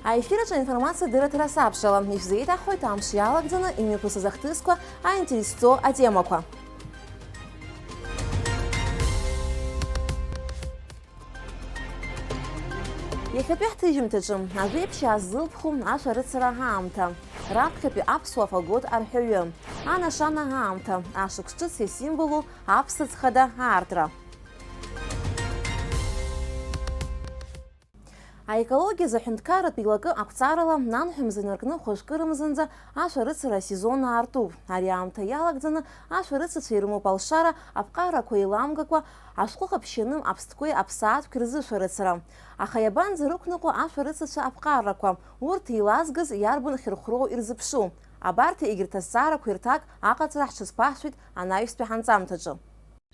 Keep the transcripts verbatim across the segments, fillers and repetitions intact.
Аефир аҿы аинформациа дырраҭара сабшала, ишәзеиҭаҳҳәоит амш иалагӡаны имҩаԥысыз ахҭысқәа, аинтересҵо атемақәа. Иахьатәи ҳҭыжьымҭаҿы ажәеиԥшьаа ззылԥху ашәарыцара аамҭа, раԥхьатәи аԥсуа афагот арҳәаҩы, анашана аамҭа, ашықәс ҿыц иасимволу аԥсаӡ хада аартра. Аекологиазы аҳәынҭқарратә еилакы ақәҵарала, нанҳәа мза инаркны хәажәкы рымзанӡа ашәарыцара асезон аартуп. Ари аамҭа иалагӡаны ашәарыцацәа ирымоуп алшара, аԥҟарақәа еиламгакәа, ашәҟәы ҟаԥшь ианым аԥстәқәеи аԥсаатәқәеи рзышәарыцара. Аха иабанӡарықәныҟәо ашәарыцацәа аԥҟарақәа? Урҭ еилазгаз иарбан хьырхәроу ирзыԥшу? Абарҭ егьырҭ азҵаарақәа ирҭак аҟаҵара ҳҽазԥаҳшәеит анаҩстәи ҳанҵамҭаҿы.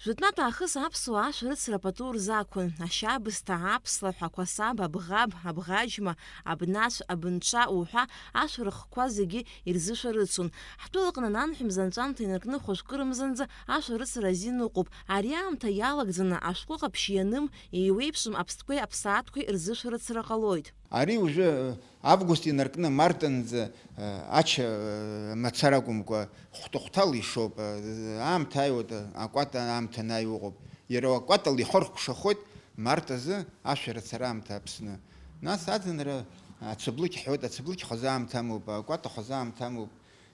Жәытәнатә аахыс аԥсуаа ашәарыцара пату рзақәын, ашьабсҭа, аԥслаҳә, ақәасаб, абӷаб, абӷаџьма, абнацә, абынцәа уҳәа ашәарыхқәа зегьы ирзышәарыцон. Ҳтәылаҟны нанҳәа мза анҵәамҭа инаркны хәажәкы рымзанӡа ашәарыцара азин ыҟоуп. Ари аамҭа иалагӡаны ашәҟәы ҟаԥшь ианым, еиуеиԥшым аԥстәқәеи аԥсаатәқәеи рзышәарыцара ҟалоит. Ари уажәы, э, август инаркны март анӡа, э, ача, э, мацара акәымкәа, хәҭа-хәҭала ишоуп, э, аамҭа ааиуеит, э, акәата аамҭа анааиуа ыҟоуп. Иара акәатала ихыркәшахоит март азы ашәарыцара аамҭа Аԥсны. Нас аӡынра ацыблыкь ҳәоит, ацыблыкь хазы аамҭа амоуп, акәата хазы аамҭа амоуп.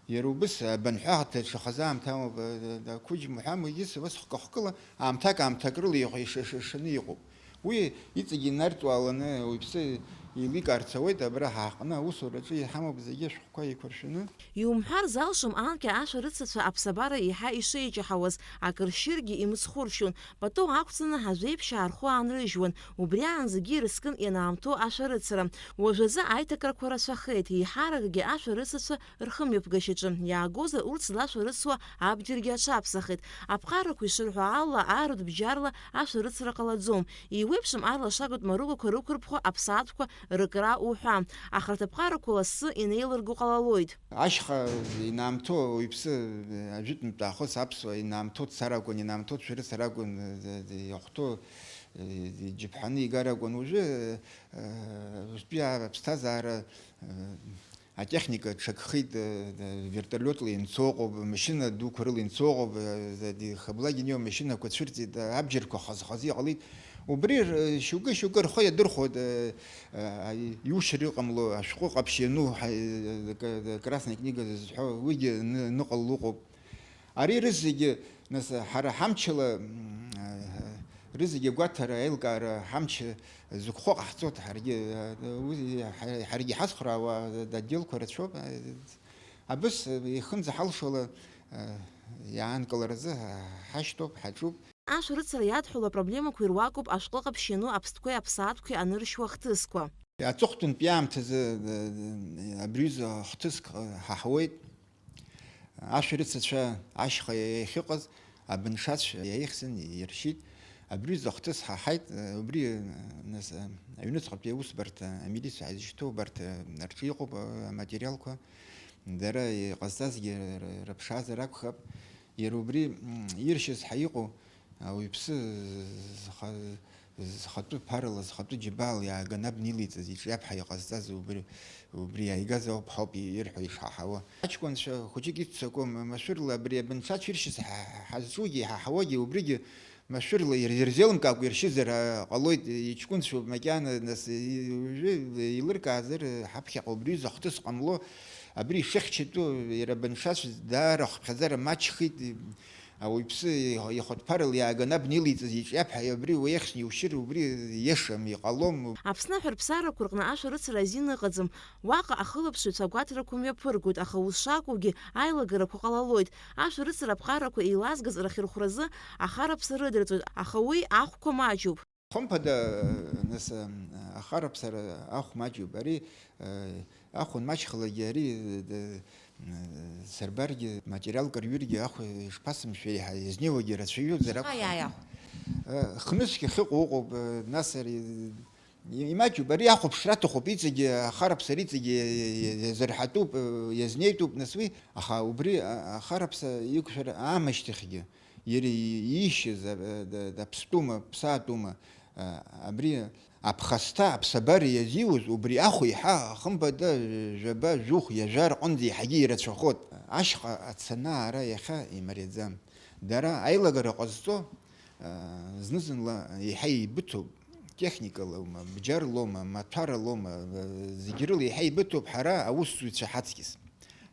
Иара убыс, абанҳәа даҽа хазы аамҭа амоуп, э, э, ақәыџьма ҳәа, егьыс ус хкы-хкыла, аамҭак-аамҭак рыла иҟ-, иш-, иш-, ишаны иҟоуп. Уи иҵегь инарҭбааланы уаҩԥсы еиликаарц ауеит, абра ҳаҟны аусураҿы иҳамоуп зегьы ашәҟәқәа еиқәыршәаны. Иумҳәар залшом анкьа ашәарыцацәа аԥсабара еиҳа ишеиҷаҳауаз, акыр шьыргьы имыцхәыршьон, пату ақәҵаны ажәеиԥшьаа рхәы аанрыжьуан, убри аанӡагьы ирыскын ианаамҭоу ашәарыцара. Уажәазы аиҭакрақәа рацәахеит, еиҳаракгьы ашәарыцацәа рхымҩаԥгашьаҿы иаагозар, урҭ злашәарыцуа абџьаргьы аҽаԥсахит. Аԥҟарақәа ишырҳәо ала, аарратә бџьарла ашәарыцара ҟалаӡом. Еиуеиԥшым арлашагатә марыгәақәа рықәрыԥхо аԥсаатәқәа рыкра уҳәа. Ахарҭ аԥҟарақәа лассы инеилырго ҟалалоит. Ашьха инаамҭоу ауаҩԥсы, ажәытәнатә аахыс аԥсуа инаамҭоу дцар акәын, инаамҭоу дшәарыцар акәын, иахәҭоу џьыԥҳаны игар акәын. Уажәы, уажәтәи аԥсҭазаара, атехника ҽакхеит, вертолиотла инцо ыҟоуп, машьына дуқәа рыла инцо ыҟоуп, хаблагьы инеиуа машьынақәа цәырҵит, абџьарқәа хаз-хазы иҟалеит. Убри р-, шьоукы-шьоукы рхы иадырхәоит, иушьыр иҟамло, ашәҟәы ҟаԥшь иану, ҳа-, к-, Красная книга зызҳәо, уигьы ны-, ныҟало ыҟоуп. Ари рызегьы, нас, ҳара ҳамчала, м, рызегьы агәаҭара, аилкаара ҳамч зықәхо ҟаҳҵоит ҳаргьы, уи ҳа-, ҳаргьы ҳазхәраауа отделқәа рацәоуп. Абыс ихынӡаҳалшола иаанкыларазы ҳашьҭоуп, ҳаҿуп. Ашәарыцара иадҳәалоу апроблемақәа ируакуп ашәҟәы ҟаԥшь иану аԥстәқәеи аԥсаатәқәеи аныршьуа ахҭысқәа. Аҵыхәтәантәи аамҭазы, абри аҩыза ахҭыск ҳаҳауеит. Ашәарыцацәа ашьха иахьыҟаз абынҽацә иааихьзын, ииршьит. Абри аҩыза ахҭыс ҳаҳаит, убри, нас, аҩныҵҟатәи аусбарҭа, амилициа ҳазышьҭоу убарҭ рҿы иҟоуп аматериалқәа. Дара иҟазҵазгьы рыԥшаазар акәхап. Иара убри, м, иршьыз ҳәа иҟоу, ауаҩԥсы зха-, зхатәы ԥарала, зхатәы џьабаала иааганы абна илеиҵаз иҿиап ҳәа иҟазҵаз убри, убри иааигаз ауп ҳәоуп ирҳәо ишҳаҳауа. Аҷкәынцәа хәыҷык иццакуам, машәырла абри абынҽацә иршьыз ҳа-, ҳазҿугьы, иҳаҳауагьы, убригьы машәырла ир-, ирзеилымкаакәа иршьызар, а, ҟалоит, иҷкәынцәоуп макьана, нас, и-, уажәы еилыркаазар, ҳаԥхьаҟа убри аҩыза ахҭыс ҟамло, абри ишыхьчатәу, иара абынҽацә даара ахыԥхьаӡара маҷхеит, ауаҩԥсы ихатә ԥарала иааганы абна илеиҵаз иҿиап ҳәа, абри уеихсны иушьыр, убри иашам, иҟалом. Аԥсны аҳәарԥсарақәа рҟны ашәарыцара азин ыҟаӡам. Уаҟа ахылаԥшҩцәа агәаҭарақәа мҩаԥыргоит, аха ус шакәугьы, аилагарақәа ҟалалоит. Ашәарыцара аԥҟарақәа еилазгаз рахьырхәразы ахараԥса рыдырҵоит, аха уи ахәқәа маҷуп. Хымԥада, нас, ахараԥсара ахә маҷуп. Ари, ахә анмаҷхалакгьы, ари, д-, сырбаргьы, материалк рҩыргьы ахә ишԥасымшәеи ҳәа изнеиуагьы рацәаҩызар акәхап. Шаҟа иааи ахә? Хнысгьы ахьыҟоу ыҟоуп, нас ари, и-, имаҷуп. Ари ахәаԥшра аҭахуп, иҵегьы ахараԥсара иҵегьы иазырҳатәуп, иазнеитәуп, нас уи. Аха убри, а, ахараԥса иқәшәар аамышьҭахьгьы, иара иишьыз, а, а, да-, даԥстәума, ԥсаатәума, а, абри Аԥхасҭа аԥсабара иазиуз убри ахә еиҳа, хымԥада, жәаба, жәохә, ҩажәа рҟынӡа еиҳагьы ирацәахоит. Ашьха ацанаара иахьа имариаӡам. Дара аилагара ҟазҵо, а, зны-зынла еиҳа еибыҭоуп, техникалоума, бџьарлоума, маҭәаралоума, а, зегь рыла еиҳа еибыҭоуп ҳара аусзуҩцәа ҳаҵкьыс.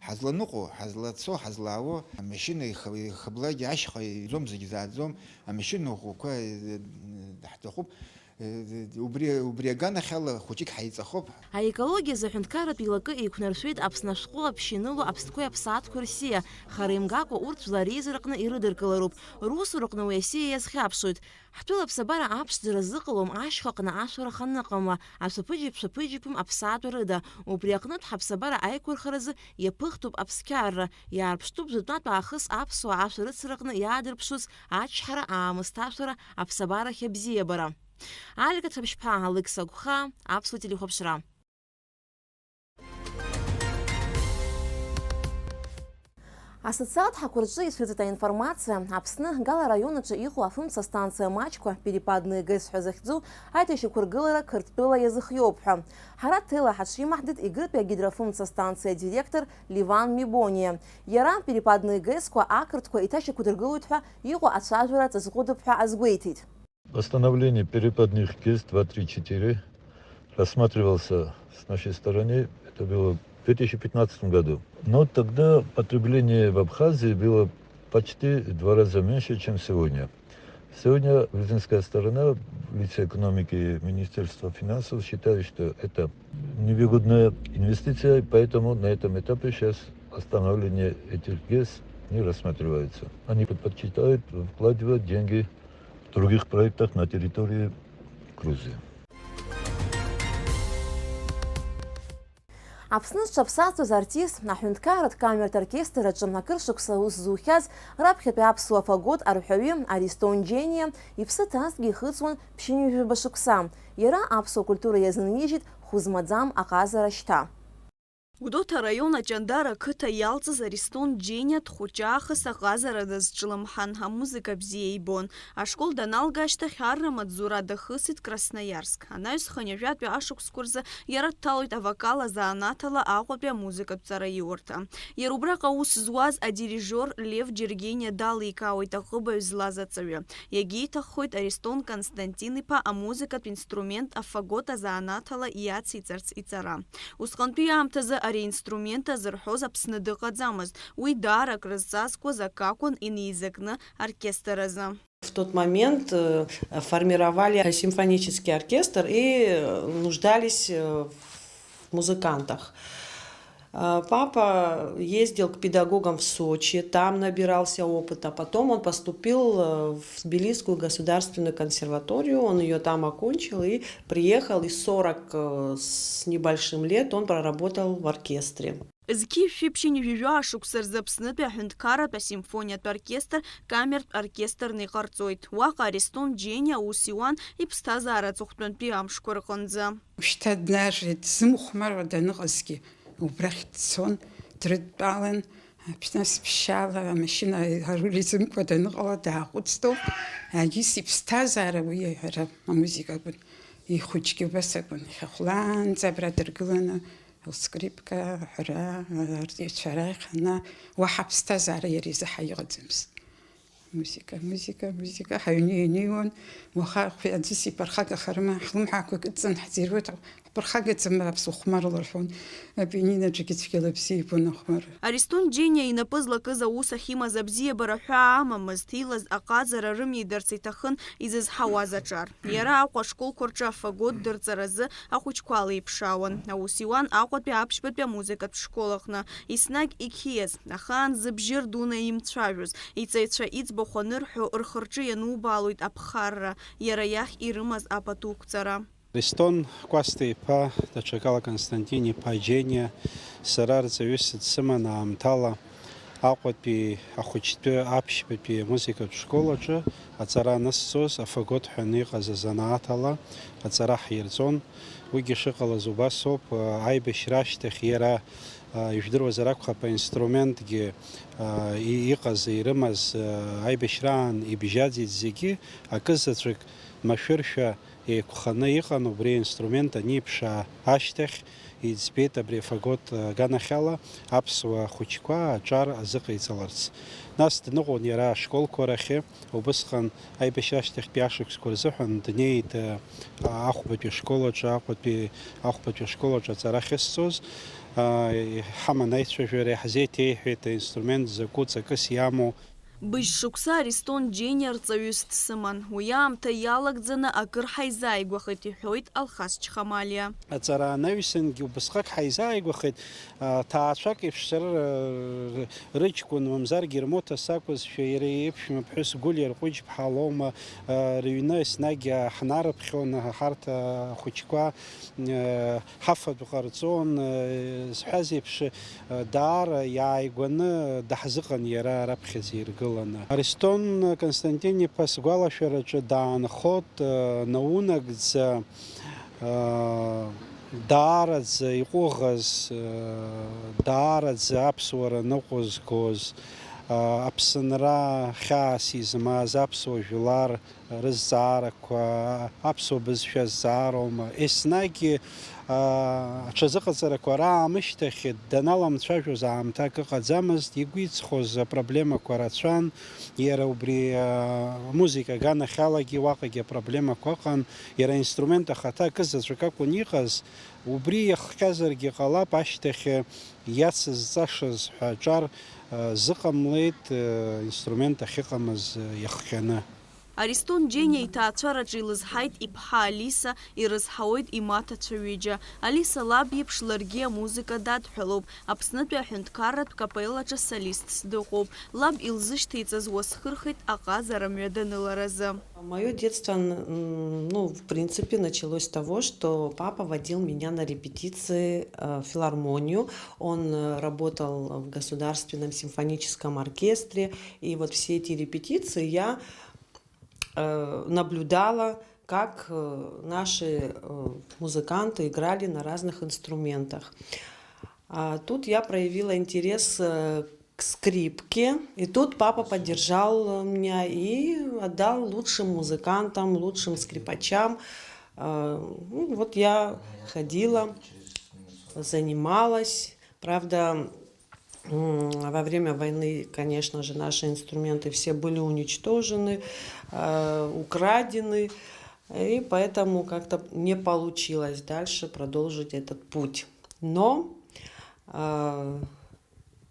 Ҳазланыҟәо, ҳазлацо, ҳазлаауо, амашьына ихы-, ихыблаагьы ашьха иӡом, зегь зааӡом, амашьына ӷәӷәақәа, э, ҳҭахуп. Э, убри, убри аганахьала хәыҷык ҳаиҵахоуп. Аекологиазы аҳәынҭқарратә илакы еиқәнаршәеит Аԥсны ашәҟәы аԥшьа аныло аԥстәқәеи аԥсаатәқәеи рсиа, хара имгакәа урҭ жәлар реизараҟны ирыдыркылароуп. Русураҟны уи асиа иазхьаԥшуеит. Ҳтәыла аԥсабара аԥшӡара зыҟалом ашьхаҟны ашәарах аныҟамла, ашәаԥыџьаԥ-шәаԥыџьаԥым аԥсаатә рыда. Убри аҟнытә ҳаԥсабара аиқәырхаразы иаԥыхтәуп аԥсқьарра, иаарԥштәуп жәытәнатә аахыс аԥсуаа ашәарыцараҟны иаадырԥшуц ачҳара, аамысҭашәара, аԥсабарахь абзиабара. Алика Ҭаԥшьԥҳа, Алықьса Гәхаа, Аԥсуа телехәаԥшра. Асоциалтә ҳақәа рҿы ицәырҵит аинформациа, Аԥсны Гала араион аҿы иҟоу афымца станциа маҷқәа, Перепадные ГЭС ҳәа захьӡу, аиҭашьақәыргылара Қырҭтәыла иазыхиоуп ҳәа. Ҳара ҭела ҳаҽимаҳдеит Егрытәи агидроафымца станциа адиректор Ливан Мибониа. Иара, Перепадные ГЭС-қәа ақырҭқәа иҭашьақәдыргылоит ҳәа иҟоу ацәажәара ҵаҵӷәыдуп ҳәа азгәеиҭеит. Восстановление перепадных ГЭС два, три, четыре рассматривался с нашей стороны. Это было в две тысячи пятнадцатом году. Но тогда потребление в Абхазии было почти в два раза меньше, чем сегодня. Сегодня грузинская сторона в лице экономики и Министерства финансов считает, что это невыгодная инвестиция, и поэтому на этом этапе сейчас восстановление этих ГЭС не рассматривается. Они предпочитают вкладывать деньги в других проектах на территории Грузии. Аԥсны зҽаԥсазтәыз артист, аҳәынҭқарратә камертә оркестр аҿы акыр шықәса аус зухьаз, раԥхьатәи аԥсуа фагот арҳәаҩы Аристон Џьениа иԥсы ҭазҭгьы ихыҵуан ԥшьынҩажәаба шықәса. Иара аԥсуа культура иазынижьит хәы змаӡам аҟазара шьҭа. Гәдоуҭа араион Аҷандара ақыҭа иалҵыз Аристон Џьениа дхәыҷаахыс аҟазара дазҿлымҳан, амузыка бзиа ибон. Ашкол даналга ашьҭахь арра маҵзура дахысит Красноиарск. Анаҩс хынҩажәатәи ашықәсқәа рзы иара дҭалоит авокал азанааҭ ала Аҟәатәи амузыкатә ҵараиурҭа. Иара убраҟа аус зуаз адирижиор Лев Џьергениа даликаауеит аҟыбаҩ злаз аҵаҩы. Иагьиҭаххоит Аристон Константин-иԥа амузыкатә инструмент афагот азанааҭ ала иациҵарц иҵара. Усҟантәи аамҭазы ари аинструмент азырҳәоз Аԥсны дыҟаӡамызт. Уи даара акрызҵазкуаз акы акәын инеизакны оркестр азы. В тот момент, э, формировали симфонический оркестр и, э, нуждались, э, в музыкантах. Э, папа ездил к педагогам в Сочи, там набирался опыта. Потом он поступил, э, в Тбилисскую государственную консерваторию, он её там окончил и приехал, и сорок, э, с небольшим лет он проработал в оркестре. Зқьи жәшәи ԥшьынҩажәи жәаҩа шықәса рзы Аԥснытәи аҳәынҭқарратә асимфониатә оркестр камертә оркестрны иҟарҵоит. Уаҟа Аристон Џьениа аус иуан иԥсҭазаара аҵыхәтәантәи амшқәа рҟынӡа. Шьҭа днажәеит, дзымхәмаруа даныҟазгьы, убрахь дцон, дрыдтәалан, нас ԥшьаала амашьына аруль изымкуа даныҟала дааҟәыҵтоуп. Егьыс иԥсҭазаара уи аҳәара амузыка акәын. Ихәыҷгьы убас акәын, иахьа хәлаанӡа абра дыргыланы, лскрипка, аҳәара, артистцәа рахь ана, уаҳа аԥсҭазаара иара изы ҳаиҟаӡамызт. Музыка, музыка, музыка, ҳаҩны инеиуан, уаха хәи аӡыс иԥырхагахарыма, ҳлымҳақәа кыдҵан ҳӡырҩуеит, ҳԥырхагаӡам, аԥсуа хәмарла рҳәон, апианиноҿгьы цәгьала бзиа ибон ахәмарра. Аристон Џьениа инапы злакыз аус ахьимаз абзиабара ҳәаа амамызт, илаз аҟазара рымидарц иҭахын изызҳауаз аҿар. Иара Аҟәа ашколқәа рҿы афагот дырҵаразы ахәыҷқәа алеиԥшаауан. Аус иуан Аҟәатәи аԥшьбатәи амузыкатә школ аҟны. Еснагь иқьиаз, ахаан зыбжьы рдуны имцәажәоз, иҵаҩцәа иӡбахә анырҳәо, рхы-рҿы ианубаалоит аԥхарра, иара иахь ирымаз апату қәҵара. Аристон Кәасҭа-иԥа, даҽакала Константин-иԥа Џьениа, сара рҵаҩыс дсыман аамҭала Аҟәатәи ахәыҷтәы аԥшьбатәи амузыкатә школ аҿы аҵара анысҵоз, афагот ҳәа иҟаз азанааҭ ала аҵара ҳирҵон. Уигьы шыҟалаз убасоуп, аибашьра ашьҭахь иара, ижәдыруазар акәхап, аинструментгьы, и-, иҟаз, ирымаз, аибашьраан ибжьаӡит зегьы, акызаҵәык машәыршәа Еиқәханы иҟан, убри аинструмент аниԥшаа ашьҭахь, иӡбеит абри афагот аганахьала аԥсуа хәыҷқәа аҿар азыҟаиҵаларц. Нас дныҟәон иара ашколқәа рахьы, убысҟан аибашьра ашьҭахьтәи ашықәсқәа рзыҳәан днеит, а, ахәбатәи ашкол аҿы, Аҟәатәи ахәбатәи ашкол аҿы аҵара ахьысҵоз. А, иҳаман аицәажәара, иаҳзеиҭеиҳәеит аинструмент закәу ҵакыс иамоу. Быжь шықәса Аристон Џьениа рҵаҩыс дсыман. Уи аамҭа иалагӡаны акыр ҳаизааигәахеит, иҳәоит Алхас Чхамалиа. Аҵара анаҩсангьы убасҟак ҳаизааигәахеит, а, ҭаацәак еиԥш сара, р-, р-, рыҷкәын, мамзаргьы рмоҭа сакәызшәа, иара иеиԥшым аԥҳәыс Гәлиа Рҟәыџьԥҳа лоума, а, рыҩны еснагь, а, ҳнарыԥхьон, а, ҳарҭ, а, ахәыҷқәа, а, ҳафатә ҟарҵон, а, зҳәаз еиԥш, а, даара иааигәаны даҳзыҟан иара раԥхьаӡа иргыланы. Аристон Константин-иԥа сгәалашәараҿы даанхот, а, наунагӡа, а, даараӡа иҟәыӷаз, а, даараӡа аԥсуара ныҟәызгоз, а, Аԥсынра хьаас измаз аԥсуа жәлар рызҵаарақәа, аԥсуа бызшәа азҵаароума, еснагь, а, аҽазыҟаҵарақәа раамышьҭахь даналамцәажәоз аамҭак ыҟаӡамызт, игәы иҵхоз апроблемақәа рацәан, иара убри, а, музыка аганахьалагьы уаҟагьы апроблемақәа ыҟан, иара аинструмент ахаҭа акы заҵәык акәын иҟаз, убри иахҟьазаргьы ҟалап, ашьҭахь иацызҵашаз ҳәа аҿар, а, зыҟамлеит, а, инструмент ахьыҟамыз, а, иахҟьаны. Аристон Џьениа иҭаацәараҿы илызҳаит иԥҳа Алиса, ирызҳауеит имаҭацәа ҩыџьа. Алиса лаб иеиԥш ларгьы амузыка дадҳәалоуп. Аԥснытәи аҳәынҭқарратә капеллаҿы солистс дыҟоуп. Лаб илзышьҭеиҵаз уасхырхит аҟазара мҩа даныларазы. Моё детство, н-, ну, в принципе, началось с того, что папа водил меня на репетиции, э, в филармонию. Он, э, работал в Государственном симфоническом оркестре. И вот все эти репетиции я, э, наблюдала, как, э, наши, э, музыканты играли на разных инструментах. А тут я проявила интерес, э, к скрипке. И тут папа поддержал, э, меня и отдал лучшим музыкантам, лучшим скрипачам. Э, ну, вот я ходила, занималась. Правда, м, во время войны, конечно же, наши инструменты все были уничтожены, э, украдены, и поэтому как-то не получилось дальше продолжить этот путь. Но, э,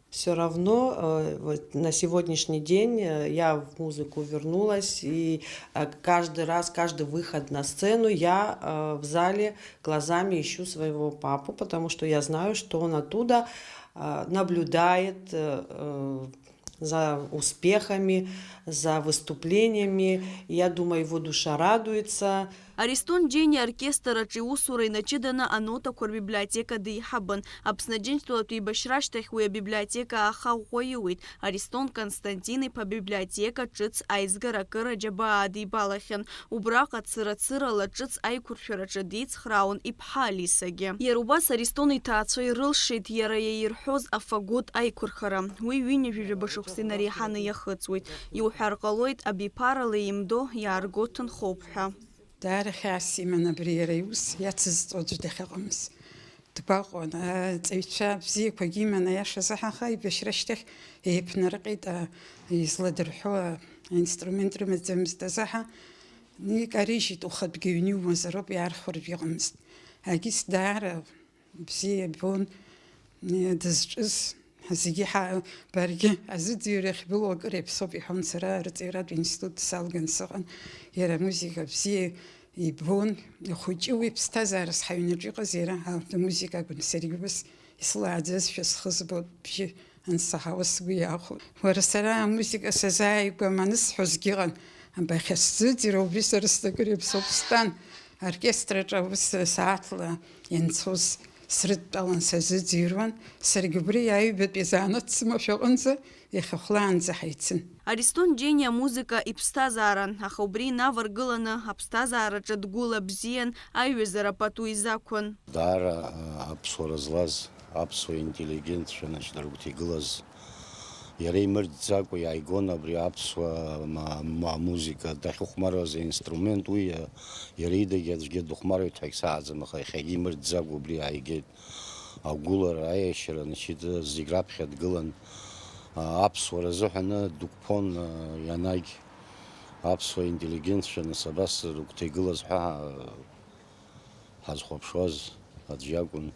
всё равно, э, вот на сегодняшний день, э, я в музыку вернулась, и, э, каждый раз, каждый выход на сцену я, э, в зале глазами ищу своего папу, потому что я знаю, что он оттуда, э, наблюдает, э, э, за успехами, за выступлениями. Я думаю, его душа радуется. Аристон Џьениа аоркестр аҿы иусура инаҷыданы анотақәа рбиблиотека деиҳабын. Аԥсны Аџьынџьтәылатә еибашьра ашьҭахь уи абиблиотека ааха ӷәӷәа иуит. Аристон Константин-иԥа абиблиотека ҿыц аизгара акыр аџьабаа адибалахьан. Убраҟа цыра-цырала ҿыц аиқәыршәараҿы деицхраауан иԥҳа Алисагьы. Иара убас Аристон иҭаацәа ирылшеит иара иаирҳәоз афагот аиқәырхара. Уи ҩынҩажәижәаба шықәса инареиҳаны иахыҵуеит. Иуҳәар ҟалоит, абиԥарала еимдо иаарго ҭынхоуп ҳәа. Даара хьаас иман абри иара иус иацызҵо аӡәы дахьыҟамыз. Дгәаҟуан, аҵаҩцәа бзиақәагьы иман, аиаша азыҳәан, аха аибашьра ашьҭахь еиԥнарҟьеит, а, изладырҳәо аинструмент рымаӡамызт азыҳәан, икарыжьит, ухатәгьы аҩны иумазароуп, иаархәартә иҟамызт. Агьыс даара бзиа ибон, э, дызҿыз. Зегьы ҳа-, баргьы азыӡырҩрахь былоу акыр иаԥсоуп, иҳәон сара, арҵаҩратә институт салган сыҟан. Иара амузыка бзиа ибон, ихәыҷы уи ԥсҭазаарас ҳаҩнаҿ иҟаз иара, а, амузыка акәын, саргьы убас ислааӡазшәа схы збон, бжьы ансаҳауа сгәы иахәон. Уара, сара амузыка сазааигәам анысҳәозгьы ыҟан, абахьа сзыӡырҩуа убри сара снапы иаԥсоуп стәан. Аоркестр аҿы аус сааҭла ианцоз срыдтәалан сазыӡырҩуан, саргьы убри аҩбатәи азанааҭ сымоушәа аҟынӡа иахьа хәлаанӡа ҳаицын. Аристон Џьениа амузыка иԥсҭазааран, аха убри инаваргыланы аԥсҭазаараҿы дгәыла бзиан, аиҩызара пату изақәын. Даара, а, аԥсуара злаз, аԥсуа интеллигентцәа, значит, рыгәҭа игылаз Иара имырӡӡакәа иааигон абри аԥсуа ма-, ма-, музыка дахьыхәмаруаз аинструмент, уи, а, иара идагьы аӡәгьы дыхәмаруеит ҳәа егьсаҳаӡам, аха иахьагьы имырӡӡакәа убри ааигеит. Агәылара, аиашьара, значит, зегь раԥхьа дгылан. А, аԥсуара азыҳәаны дықәԥон, а, ианагь аԥсуа интеллигенциа, нас, абас рыгәҭа игылаз ҳәа, а, ҳазхәаԥшуаз аӡә иакәын.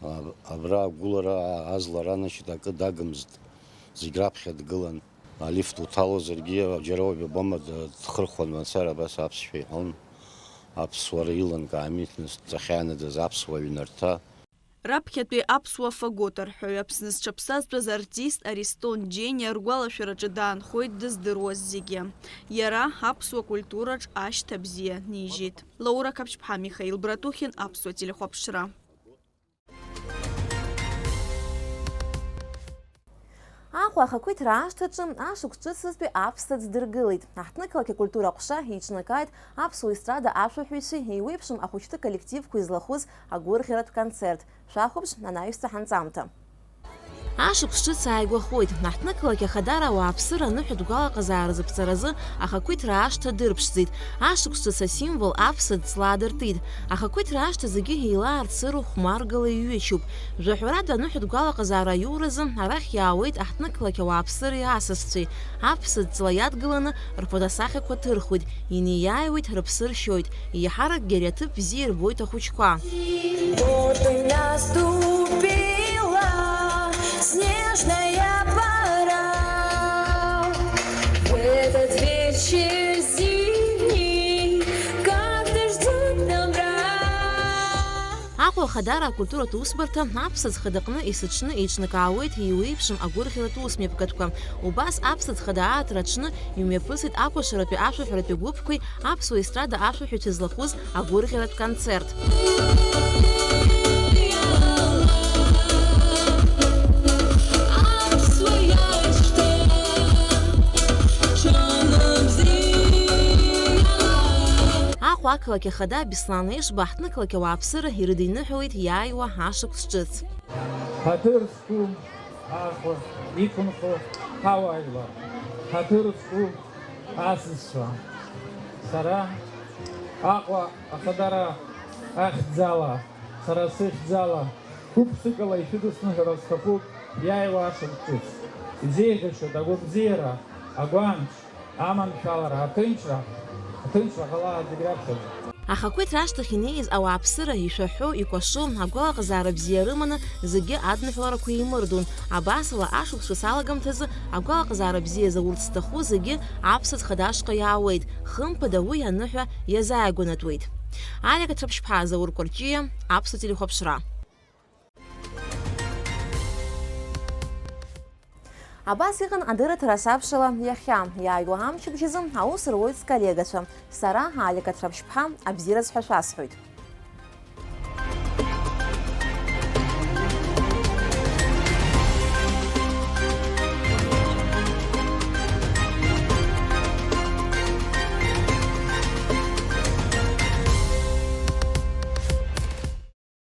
А, абра агәылара азлара, значит, акы дагымызт, зегь раԥхьа дгылан. Алифт уҭалозаргьы, џьара уажә убома, д-, дхырхәан мацара, абас аԥсшәа иҳәон. Аԥсуара илымкаами, нас дҵахьанадаз аԥсуа ҩнарҭа. Раԥхьатәи аԥсуа фагот арҳәаҩ, Аԥсны зҽаԥсазтәыз артист Аристон Џьениа ргәалашәараҿы даанхоит дыздыруаз зегьы. Иара аԥсуа культураҿ ашьҭа бзиа нижьит. Лаура Қаԥшьԥҳа, Михаил Братухин, Аԥсуа телехәаԥшра. Аҟәа ахақәиҭра ашҭаҿы ашықәс ҿыцызтәи аԥсаӡ дыргылеит. Аҳҭнықалақь акультура аҟәша еиҿнакааит аԥсуа естрада ашәаҳәаҩцәеи еиуеиԥшым ахәыҷтәы коллективқәеи злахәыз агәырӷьаратә концерт. Шәахәаԥш анаҩстәи ҳанҵамҭа. Ашықәс ҿыц ааигәахоит. Аҳҭнықалақь Ахадара ауааԥсыра аныҳәатә гәалаҟазаара зыԥҵаразы ахақәиҭра ашҭа дырԥшӡеит. Ашықәс ҿыц асимвол аԥсаӡ ҵла адыртит. Ахақәиҭра ашҭа зегьы еилаарцыроу хәмаргала иҩычуп. Жәаҳәарада аныҳәатә гәалаҟазаара аиуразы арахь иаауеит аҳҭнықалақь ауааԥсыреи асасцәеи. Аԥсаӡ ҵла иадгыланы рфотосахьақәа ҭырхуеит, инеиааиуеит, рыԥсы ршьоит. Еиҳаракгьы ари аҭыԥ бзиа ирбоит ахәыҷқәа. Вот и наступила снежная пора. В этот вечер зимний, как дождёт добра. Аҟәа Ахадара акультуратә усбарҭа аԥсаӡ хадаҟны есыҽны еиҿнакаауеит еиуеиԥшым агәырӷьаратә усмҩаԥгатәқәа. Убас аԥсаӡ хада ааҭра аҽны имҩаԥысит акәашаратәи ашәаҳәаратәи гәыԥқәеи аԥсуа естрада ашәаҳәаҩцәеи злахәыз агәырӷьаратә концерт. Аҟәа ақалақь ахада Беслан Ешба аҳҭнықалақь ауааԥсыра ирыдиныҳәалеит иааиуа ашықәс ҿыц. Ҳаҭыр зқәу Аҟәа иқәынхо ҳауаажәлар, ҳаҭыр зқәу асасцәа, сара Аҟәа Ахадара ахьӡала, сара сыхьӡала, гәык-ԥсыкала ишәыдысныҳәара сҭахуп иааиуа ашықәс ҿыц. Изеиӷьасшьоит агәабзиара, агәамч, аманшәалара, аҭынчра, аҭынчра ҟалаа зегь раԥхьаӡа. Ахақәиҭра ашҭахь инеиз ауааԥсыра ишәаҳәо, икәашо, агәалаҟазаара бзиа рыманы зегьы адныҳәаларақәа еимырдон. Абасала, ашықәс ҿыц алагамҭазы агәалаҟазаара бзиа заурц зҭаху зегьы аԥсаӡ хада ашҟа иаауеит, хымԥада уи аныҳәа иазааигәанатәуеит. Алиа Каҭраԥшьԥҳа, Заур Кәарҷиа, Аԥсуа телехәаԥшра. Абас иҟан адырраҭара асабшала иахьа, иааиуа амчыбжьазы аус руеит сколлегацәа. Сара, Алиа Каҭраԥшьԥҳа, абзиараз ҳәа шәасҳәоит.